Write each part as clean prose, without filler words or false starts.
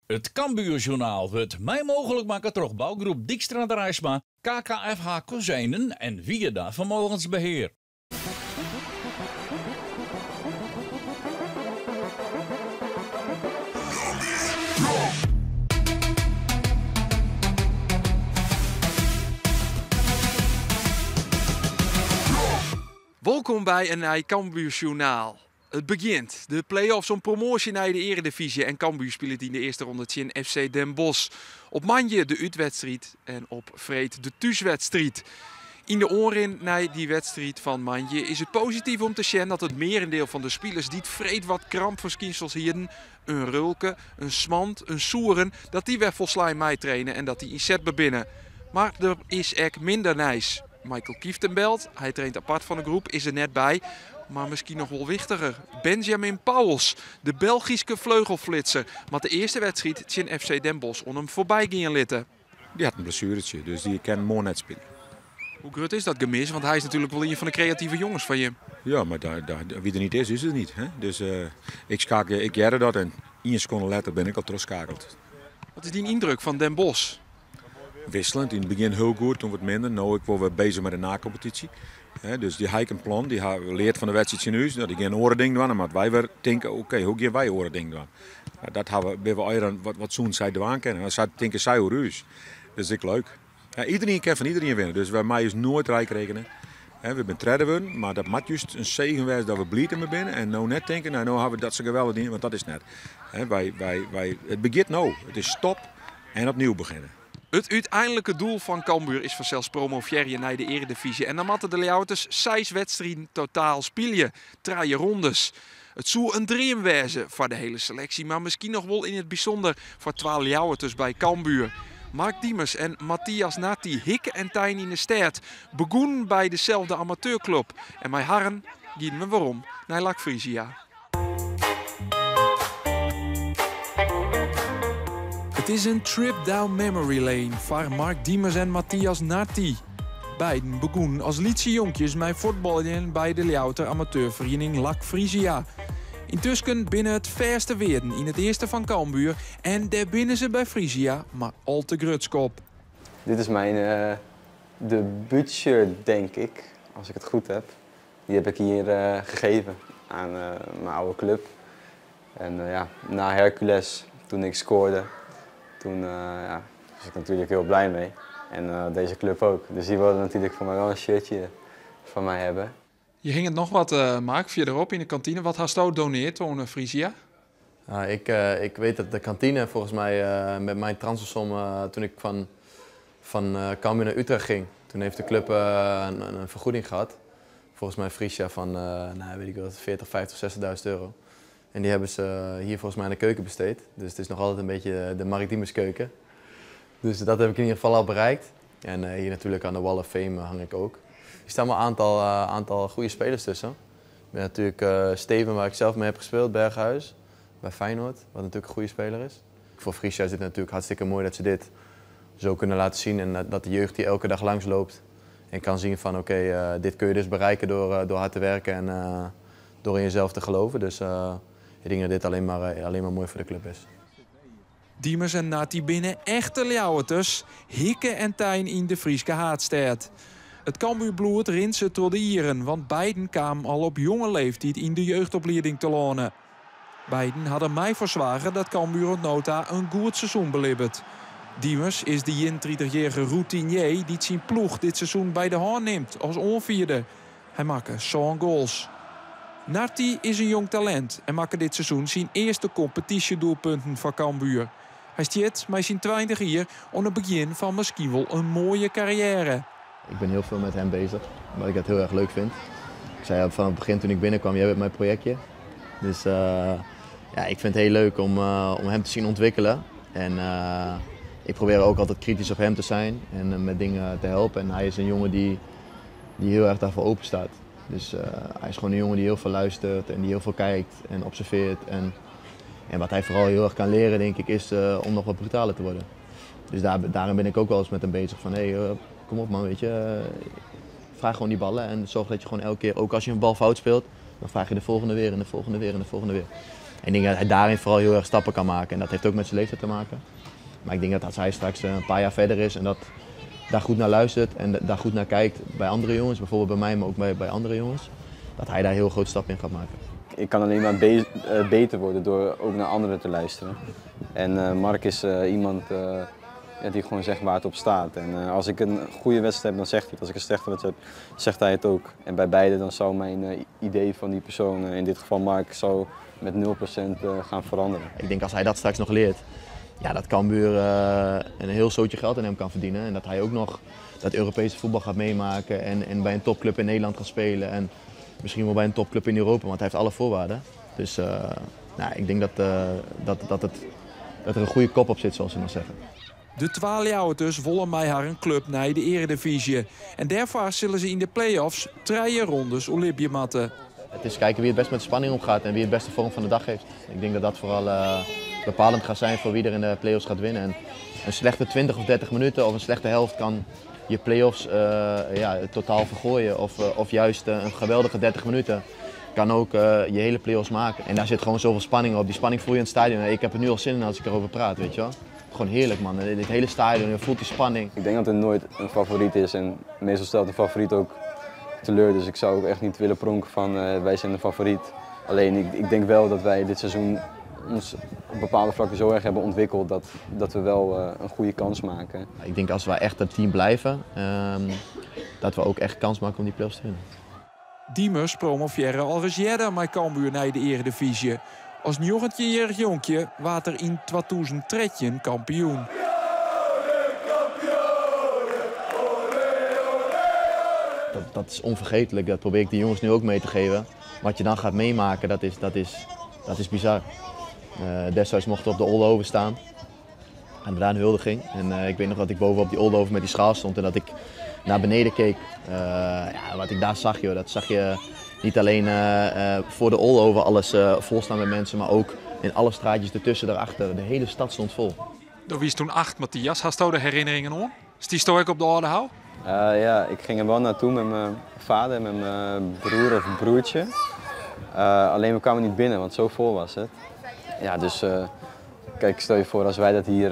It Cambuurjournaal wurdt mei mooglik makke troch bougroep Dykstra Draisma, KKFH Kozijnen en Wierda Vermogensbeheer. Wolkom by in nij Cambuursjoernaal. It begjint, de play-offs om promoasje nei de earedivyzje en Cambuur spilet yn de earste ronde tsjin FC Den Bosch. Op moandei de útwedstriid en op freed de thúswedstriid. Yn de oanrin nei dy wedstriid fan moandei is it posityf om te sjen dat it mearendeel fan de spilers dy't freed wat krampferskynsels hienen, in rulke, in smant, in soeren, dat dy wer folslein meitraine en dat dy ynsetber binne. Mar der is ek minder nijs. Maikel Kieftenbeld, hy traint apart fan de groep, is der net by. Mar miskien noch wol wichtiger, Benjamin Pauwels, de Belgyske fleugelflitser, moat de earste wedstriid tsjin FC Den Bosch oan him foarby gean litte. Dy hat in blessueretsje, dus dy kin moarn net spylje. Hoe grut is dat gemis? Want hy is natuerlik wol ien fan de kreative jonges fan jim. Ja, mar wie der niet is, is er niet. Hè? Dus ik skakel, ik hearde dat en ien sekonde letter bin ik al trochskakeld. Wat is dyn yndruk fan Den Bosch? Wisselend, yn it begjin hiel goed, toen wat minder. No ek wol wer bezich mei de nakompetysje. Dus dy ha ek in plan, dy ha leard fan de wedstriid tsjin ús. No, dy gean oare dingen dwaan, dan moatte wy wer tinke, oké, hoe gean wy oare dingen dwaan? No, dat hawwe, binne we allegear wat soene sy dwaan kinne? No, sa tinke sy oer ús. Dat is ek leuk. Ja, iederien kin fan iederien winne, dus wy meie ús noait rijk rekene. We binne tredde wurden, mar dat moat just in segen wêze dat we bliid dermei binne en no net tinke, no, no hawwe we dat sa geweldich dien, want dat is net. It begjint no. It is stop en opnieuw begjinne. It úteinlike doel fan Cambuur is fansels promovearje nei de earedivyzje en dan moatte de Ljouwerters seis wedstriden totaal spylje, trije rondes. It soe in dream wêze foar de hele seleksje, mar miskien noch wol yn it bysûnder foar twa Ljouwerters by Cambuur. Mark Diemers en Matthias Nartey hikke en tein yn de stêd, begûnen by deselde amateurklup en mei harren gienen we werom nei Lac Frisia. It is in trip down memory lane foar Mark Diemers en Matthias Nartey. Beiden begûnen as lytse jonkjes mei fuotbaljen by de Ljouwerter amateurferiening Lac Frisia. Yntusken binne it fêste wearden yn it earste fan Cambuur en dêr binne se by Frisia mar al te grutsk op. Dit is mijn debuutshirt, denk ik, als ik het goed heb. Die heb ik hier gegeven aan mijn oude club. En ja, na Hercules, toen ik scoorde, toen ja, was ik natuurlijk heel blij mee. En deze club ook. Dus die wilde natuurlijk voor mij wel een shirtje van mij hebben. Je hing het noch wat, Mark, fierderop yn de kantine. Wat hasto donearre oan Frisia? Nou, ik weet dat de kantine volgens mij met mijn transfersom, toen ik van Cambuur naar Utrecht ging, toen heeft de club een vergoeding gehad. Volgens mij Frisia van, nou, weet ik wat, 40, 50, 60.000 euro. En die hebben ze hier volgens mij aan de keuken besteed. Dus het is nog altijd een beetje de Mark Diemers keuken. Dus dat heb ik in ieder geval al bereikt. En hier natuurlijk aan de Wall of Fame hang ik ook. Er staan wel een aantal goede spelers tussen. Ik ben natuurlijk Steven, waar ik zelf mee heb gespeeld, Berghuis, bij Feyenoord, wat natuurlijk een goede speler is. Voor Frisia is het natuurlijk hartstikke mooi dat ze dit zo kunnen laten zien en dat de jeugd die elke dag langs loopt en kan zien van oké, dit kun je dus bereiken door hard te werken en door in jezelf te geloven. Dus ik denk dat dit alleen maar mooi voor de club is. Diemers en Nartey binne echte Ljouwerters, hikke en tein yn de Fryske haadstêd. It Cambuurbloed rint se troch de ieren, want beiden kamen al op jonge leeftiid yn de jeugdoplieding telâne. Beiden hawwe mei foar soarge dat Cambuur oant no ta in goed seizoen belibbet. Diemers is de 31-jarige routinier dy't syn ploech dit seizoen by de hân nimt as oanfierder. Hy makke sân goals. Nartey is in jong talint en makke dit seizoen syn earste kompetysjedoelpunten foar Cambuur. Hy stiet mei syn 20 jier oan it begjin fan miskien wol in moaie karriêre. Ik ben heel veel met hem bezig, omdat ik dat heel erg leuk vind. Ik zei al van het begin toen ik binnenkwam, jij bent mijn projectje. Dus ik vind het heel leuk om hem te zien ontwikkelen. En ik probeer ook altijd kritisch op hem te zijn en met dingen te helpen. En hij is een jongen die heel erg daarvoor open staat. Dus hij is gewoon een jongen die heel veel luistert en die heel veel kijkt en observeert. En wat hij vooral heel erg kan leren, denk ik, is om nog wat brutaler te worden. Dus daarom ben ik ook wel eens met hem bezig van, hey, kom op man, vraag gewoon die ballen en zorg dat je gewoon elke keer, ook als je een bal fout speelt, dan vraag je de volgende weer en de volgende weer en de volgende weer. Ik denk dat hij daarin vooral heel erg stappen kan maken. En dat heeft ook met zijn leeftijd te maken. Maar ik denk dat als hij straks een paar jaar verder is en dat daar goed naar luistert en daar goed naar kijkt bij andere jongens, bijvoorbeeld bij mij, maar ook bij andere jongens, dat hij daar heel grote stappen in gaat maken. Ik kan alleen maar beter worden door ook naar anderen te luisteren. En Mark is iemand ja, die gewoon zegt waar het op staat. En als ik een goede wedstrijd heb, dan zegt hij het. Als ik een slechte wedstrijd heb, zegt hij het ook. En bij beide dan zou mijn idee van die persoon, in dit geval Mark, zou met 0% gaan veranderen. Ik denk als hij dat straks nog leert, ja, dat Cambuur een heel zootje geld aan hem kan verdienen. En dat hij ook nog dat Europese voetbal gaat meemaken en bij een topclub in Nederland gaat spelen. En misschien wel bij een topclub in Europa, want hij heeft alle voorwaarden. Dus nou, ik denk dat er een goede kop op zit, zoals ze maar zeggen. De 12 dus wollen mij haar een club naar de Eredivisie. En daarvoor zullen ze in de play-offs 3 rondes Olympia matten. Het is kijken wie het best met de spanning omgaat en wie het beste vorm van de dag heeft. Ik denk dat dat vooral bepalend gaat zijn voor wie er in de play-offs gaat winnen. En een slechte 20 of 30 minuten of een slechte helft kan je play-offs ja, totaal vergooien. Of juist een geweldige 30 minuten kan ook je hele play-offs maken. En daar zit gewoon zoveel spanning op. Die spanning voel je in het stadion. Ik heb er nu al zin in als ik erover praat, weet je wel. Gewoon heerlijk, man. Dit hele stadion, je voelt die spanning. Ik denk dat er nooit een favoriet is en meestal stelt de favoriet ook teleur. Dus ik zou ook echt niet willen pronken van wij zijn de favoriet. Alleen ik denk wel dat wij dit seizoen ons op bepaalde vlakken zo erg hebben ontwikkeld dat we wel een goede kans maken. Ik denk als wij echt het team blijven, dat we ook echt kans maken om die play-offs te winnen. Diemers promoveerde al eens eerder met Cambuur naar de Eredivisie. Als 19-jarig jonkje waard er in 2013 kampioen. Dat is onvergetelijk, dat probeer ik de jongens nu ook mee te geven. Wat je dan gaat meemaken, dat is bizar. Destijds mochten we op de Oldehove staan en daar een huldiging. En ik weet nog dat ik bovenop die Oldehove met die schaal stond en dat ik naar beneden keek. Ja, wat ik daar zag, joh, dat zag je niet alleen voor de Oldehove alles vol staan met mensen, maar ook in alle straatjes ertussen, daarachter. De hele stad stond vol. Door wie is toen 8, Matthias? Hast du de herinneringen om? Is die stoik op de Oude Hou? Ja, ik ging er wel naartoe met mijn vader en met mijn broer of broertje. Alleen we kwamen niet binnen, want zo vol was het. Ja, dus kijk, stel je voor als wij dat hier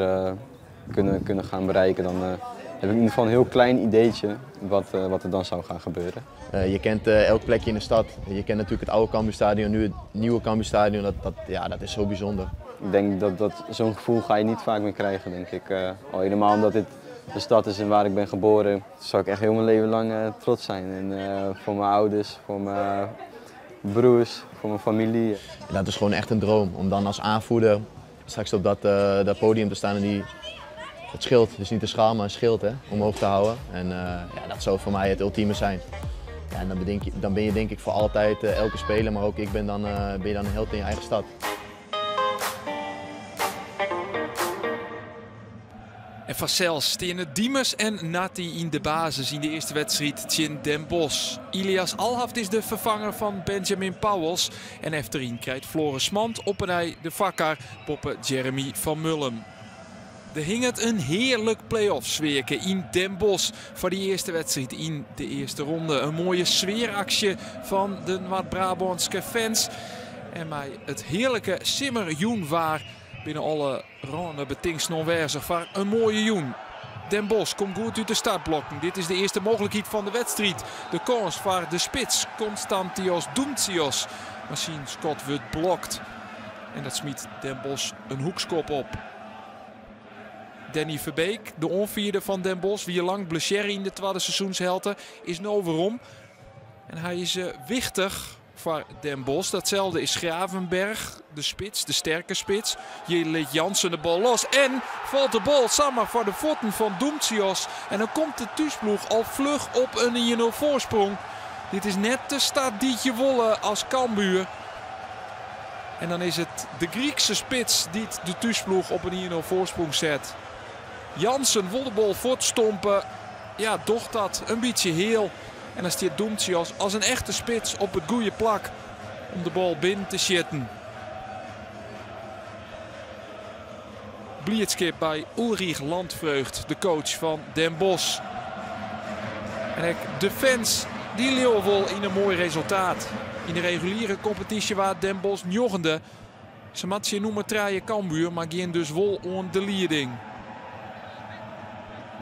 kunnen gaan bereiken, dan heb ik in ieder geval een heel klein ideetje wat er dan zou gaan gebeuren. Je kent elk plekje in de stad. Je kent natuurlijk het oude Cambuurstadion, nu het nieuwe Cambuurstadion. Ja, dat is zo bijzonder. Ik denk dat zo'n gevoel ga je niet vaak meer krijgen, denk ik. Al helemaal omdat dit de stad is in waar ik ben geboren, zou ik echt heel mijn leven lang trots zijn. En voor mijn ouders, voor mijn broers, voor mijn familie. En dat is gewoon echt een droom, om dan als aanvoerder straks op dat podium te staan en het schild, dus niet de schaal, maar een schild, hè, omhoog te houden. En ja, dat zou voor mij het ultieme zijn. Ja, en dan ben je denk ik voor altijd, elke speler, maar ook ik ben je dan een held in je eigen stad. En fansels stiene Diemers en Nati in de basis in de eerste wedstrijd tsjin Den Bosch. Ilias Alhaft is de vervanger van Benjamin Pauwels. En efteryn krijgt Floris Smand op en hij de vakker poppen Jeremy van Mullum. Er hing het een heerlijk play-off sfeerke in Den Bosch voor die eerste wedstrijd in de eerste ronde. Een mooie sfeeractie van de Noord-Brabantse fans. En mij het heerlijke simmerjoen waar binnen alle ronde betingst nog voor een mooie joen. Den Bosch komt goed uit de startblokken. Dit is de eerste mogelijkheid van de wedstrijd. De kans voor de spits Konstantios Doumtsios. Machine Scott wordt blokt. En dat smiet Den Bosch een hoekskop op. Danny Verbeek, de onvierde van Den Bosch, wie lang blessure in de tweede seizoenshelte, is nu werom. En hij is wichtig voor Den Bosch. Datzelfde is Gravenberg, de spits, de sterke spits. Je Jansen de bal los en valt de bal samen voor de voeten van Doumtsios. En dan komt de thuisploeg al vlug op een 1-0 voorsprong. Dit is net de start die je wolle als Cambuur. En dan is het de Griekse spits die de thuisploeg op een 1-0 voorsprong zet. Jansen wil de bal voortstompen. Ja, docht dat een beetje heel. En dan staat Doumtsios als een echte spits op het goede plak om de bal binnen te zitten. Blitzkip bij Ulrich Landvreugd, de coach van Den Bosch. En ook de fans die leeuwen in een mooi resultaat. In de reguliere competitie waar Den Bosch njoggende. Se moat tsjin nûmer trije Cambuur, mar gean dus wol oan de lieding.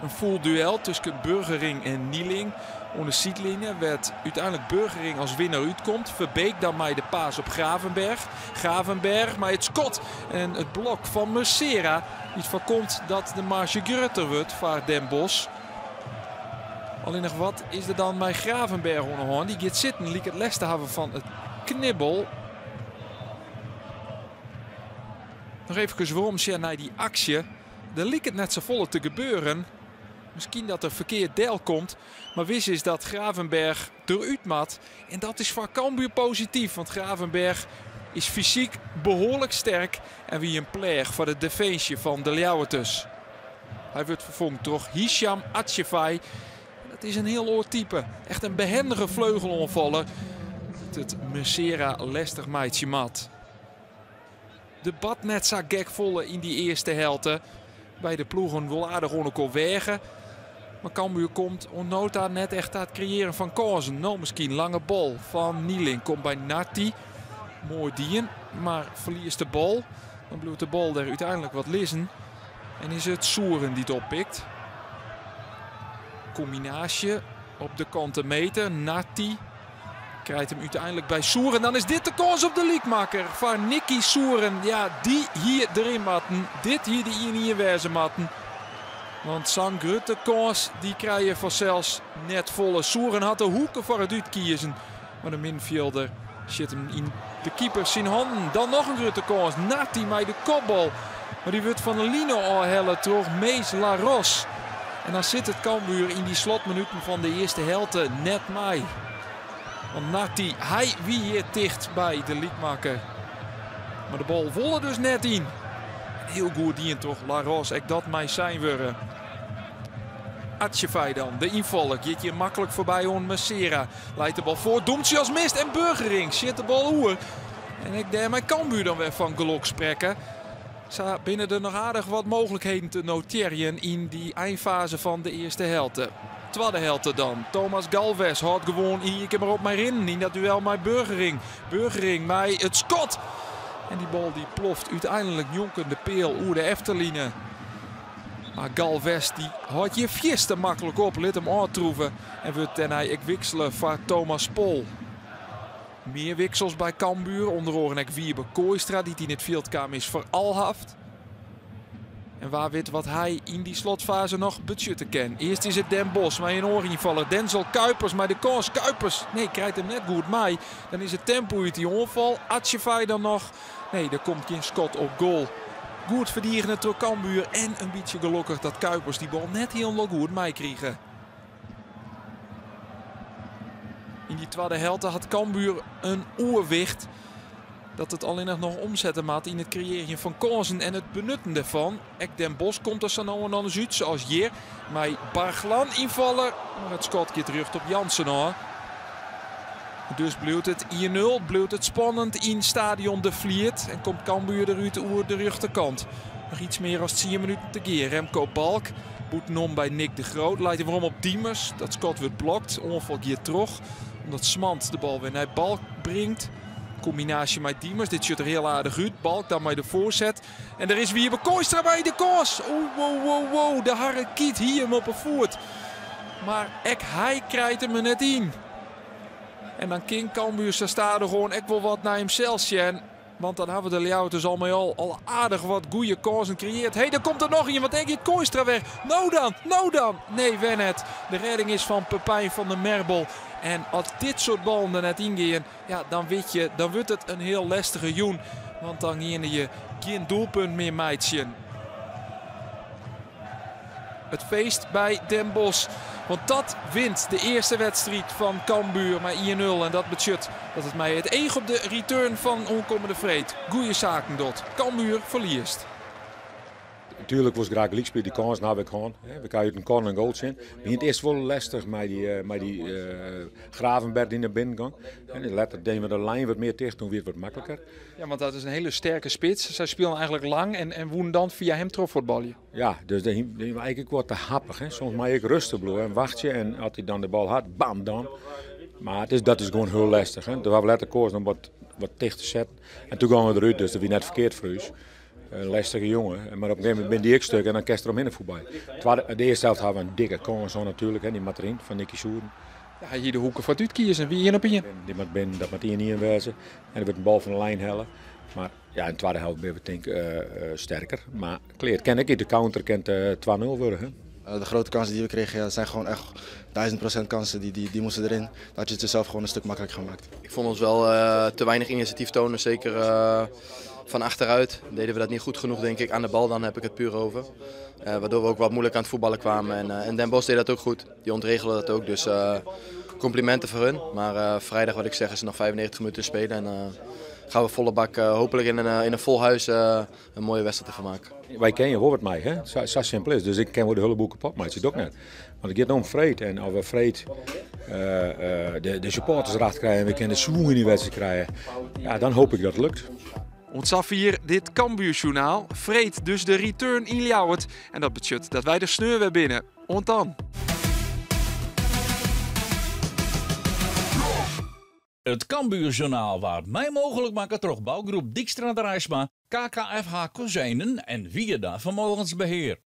In fûl duel tusken Burgering en Nieling oan de sydline, wêr't úteinlik Burgering as winner útkomt. Verbeek dan mei de pass op Gravenberch. Gravenberch mei it skot en it blok fan Mercera, dy't foarkomt dat de marge grutter wurdt foar Den Bosch. Allinnich wat is der dan mei Gravenberch oan de hân? Dy giet sitten, liket lêst te hawwen fan it knibbel. Noch efkes werom sjen nei dy aksje. Der liket net safolle te gebeuren. Miskien dat er ferkeard delkomt, mar wis is dat Gravenberch derút moat. En dat is foar Cambuur posityf, want Gravenberch is fysyk behoarlik sterk en wie in pleach foar de definsje fan de Ljouwerters. Hy wurdt ferfongen troch Hisham Atchefai. Dat is in hiel oar type. Echt in behendige fleugeloanfaller dy't it Mercera lestich meitsje moat. Der bart net sa gek folle yn dy earste helte. Beide ploegen wol aardich oan elkoar weage. Mar Cambuur komt oant no ta net echt ta it kreëaren fan kânsen. No miskien lange bal fan Nieling komt by Narti. Moai dien, mar ferliest de bal. Dan bliuwt de bal der úteinlik wat lizzen. En is it Souren dy't oppikt. Kombinaasje op de kante meter. Narti krijt him úteinlik by Souren. Dan is dit de kâns op de lykmakker foar Nicky Souren. Ja, dy hie deryn moatten. Dit hie de 1-1 wêze moatten. Want sa'n grutte kâns dy krije je fansels net folle. Souren hat de hoeke foar it útkiezen. Mar de middenfjilder sjit him yn de keeper syn hannen. Dan noch in grutte kâns. Narti mei de kopbal. Mar dy wurdt fan de line ôfhelle troch Mees Laros. En dan sit it Cambuur yn dy slotminuten fan de earste helte net mei. Want Narti, hy wie hjir ticht by de lykmakker. Mar de bal wol der dus net yn. Hiel goed dien troch Laros, ek dat mei sein wurde. Atchefai dan, de ynfaller, giet hjir maklik foarby oan Mercera. Leit de bal foar, Domsjas mist en Burgering sjit de bal oer. En ek dêr mei Cambuur dan wer fan gelok sprekke. Sa binne der noch aardich wat mooglikheden te notearjen yn dy einfaze fan de earste helte. Twadde helte dan. Thomas Galvez hâldt gewoan ien kear mar op mei rinnen yn dat duel mei Burgering. Burgering mei it skot. En dy bal dy ploft úteinlik njonken de peal oer de efterline. Mar Galvez dy hâldt hjir fierste maklik op, lit him ôftroeve en wurdt dêrnei ek wiksele foar Thomas Pol. Mear wiksels by Cambuur, ûnder oaren ek Wiebe Kooistra dy't yn it fjild kaam is foar Alhaft. En wa wit wat hy yn dy slotfaze noch betsjutte kin. Earst is it Den Bosch mei in oare ynfaller, Denzel Kuipers mei de kâns. Kuipers, nee, krijt him net goed mei. Dan is it tempo út dy oanfal. Atchefai dan noch. Nee, der komt gjin skot op goal. Goed ferdigene troch Cambuur en in bytsje gelokkich dat Kuipers dy bal net hielendal goed meikrige. Yn dy twadde helte hat Cambuur in oerwicht dat it allinnich noch omsette moat yn it kreëarjen fan kânsen en it benutten dêrfan. Ek Den Bosch komt der sa no en dan ris út, sa as hjir mei Barglan ynfaller, mar it skot giet rjocht op Jansen ôf. Dus bliuwt it 1-0, bliuwt it spannend yn stadion De Vliert en komt Cambuur derút oer de rjochterkant. Noch iets mear as tsien minuten te gean. Remco Balk bûtenom by Nick de Groot leit him werom op Diemers. Dat skot wurdt blokt, oanfal giet troch omdat Smand de bal wer nei Balk bringt. Kombinaasje mei Diemers, dit sjocht der hiel aardich út. Balk dan mei de foarset. En der is Wiebe Kooistra by de kâns. Oeh, wow, wow, wow. De Harrekiet hie him op 'e foet. Mar ek hy krijt him der net yn. En dan kin Cambuur sa stadichoan ek wol wat nei himsels sjen. Want dan hawwe de Ljouwerters al mei al al aardich wat goede kânsen kreëard. Hé, der komt der noch ien, want dêr giet Kooistra wer. No dan, no dan! Nee, wer net. De rêding is fan Pepijn van der Merbel. En as dit soart ballen der net yngean, ja, dan wit je, dan wurdt it in hiel lestige jûn. Want dan geane je gjin doelpunt mear meitsjen. It feest by Den Bosch. Want dat wint de earste wedstriid fan Cambuur mei 1-0. En dat betsjut dat it mei it each op de return fan oankommende freed goede saken docht. Cambuur ferliest. Tuerlik wolst graach gelyk spylje, dy kânsen haw ik hân. We krije út in corner in goal tsjin. We hiene it earst wol lestich mei dy, eh, mei dy eh, Gravenberch dy't nei binnen gong. En letter deden we de lijn wat mear ticht, toen wie it wat makliker. Ja, want dat is in hiele sterke spits. Sy spilen eigentlik lang en woenen dan fia him trochfuotbalje. Ja, dus dêr wiene we eigentlik wat te happich. Hè. Soms mei ik rêstich bliuwe en wachtsje en as hy dan de bal hat, bam dan. Mar it is, dat is gewoan hiel lestich. Hè. Doe hawwe we letter koazen om wat wat ticht te setten. En toen gongen we derút, dus dat wie net ferkeard foar ús. In lestige jonge, mar op in gegeven momint binne dy ek stuk en dan kinst der omhinne foarby. Twadde, de earste helft hawwe we in dikke kâns hân natuerlik, hè, dy moat deryn fan Nicky Souren. Ja, hy hie de hoeke foar it útkiezen, wie ien op ien. Dy moat binnen, dat moat ien ien wêze. En der wurdt in bal fan de lijn helle. Mar ja, yn de twadde helft binne we tink sterker. Mar klear, it kin ek út de counter kin it 2-0 wurde. Hè? De grote kansen die we kregen, ja, dat zijn gewoon echt 1000% kansen, die moesten erin. Dat had je het jezelf gewoon een stuk makkelijker gemaakt. Ik vond ons wel te weinig initiatief tonen, zeker van achteruit. Deden we dat niet goed genoeg, denk ik. Aan de bal dan heb ik het puur over. Waardoor we ook wat moeilijk aan het voetballen kwamen. En Den Bosch deed dat ook goed. Die ontregelde dat ook. Dus complimenten voor hun. Maar vrijdag, wat ik zeg, is er nog 95 minuten te spelen. En gaan we volle bak hopelijk in een vol huis een mooie wedstrijd ervan maken. Wy kinne wol wat mei, hè? Sa simpel is it. Dus ik kin wol de hiele boel kapot meitsje, dat net. Want it giet om freed. En as we freed de supporters erachter krije en we kinne de swung yn dy wedstriid krije, ja, dan hoopje ik dat it lukt. Oant safier dit Cambuur-sjoernaal. Freed dus de return yn Ljouwert. En dat betsjut dat wy der sneon wer binne. Oant dan! It Cambuurjournaal waard mei mooglik makke troch bougroep Dykstra Draisma, KKFH Kozijnen en Wierda Vermogensbeheer.